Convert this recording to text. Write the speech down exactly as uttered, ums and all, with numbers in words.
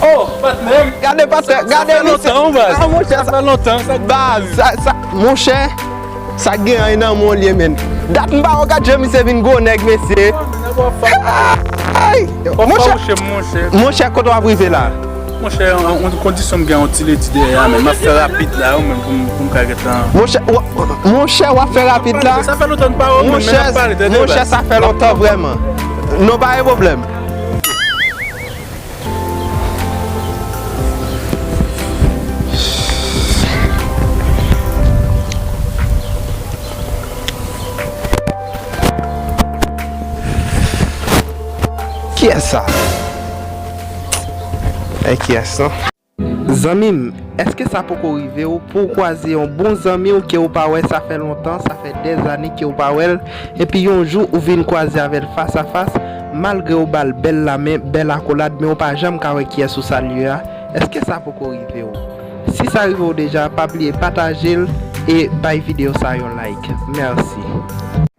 Oh, patnè m. Gade patnè, gade misye. Sa fè lontan, baz. Ah, monchè, sa fè lontan, sa. Baz, sa, sa, monchè, sa gen anyen nan men w li ye, menn. Dat m pa wè w, gad jan misye vin gwo nèg, mesye. Ay! Monchè, monchè, kote w ap rive la? Monchè, an, an kondisyon m gen yon ti ledi dèyè a, men m ap fè rapid la, wi, men pou m, pou m ka gentan. Monchè, w-, monchè, w ap fè rapid la? Sa fè lontan n pa wè, men n ap pale, tande, monchè, sa fè lontan vrèman. Non, pa gen pwoblèm. Kiyès sa? E kiyès non? Zanmi m, èske sa poko rive w pou w kwaze yon bon zanmi w ke w pa wè, sa fè lontan, sa fè dèzane ke w pa wè l, epi yon jou ou vin kwaze avè l fas a fas, malgre w ba l bèl lamen, bèl akolad, men w pa janm ka wè kiyès ou salye a? Èske sa poko rive w? Si sa rive w deja, pa bliye pataje l e bay videyo sa yon like. Mèsi.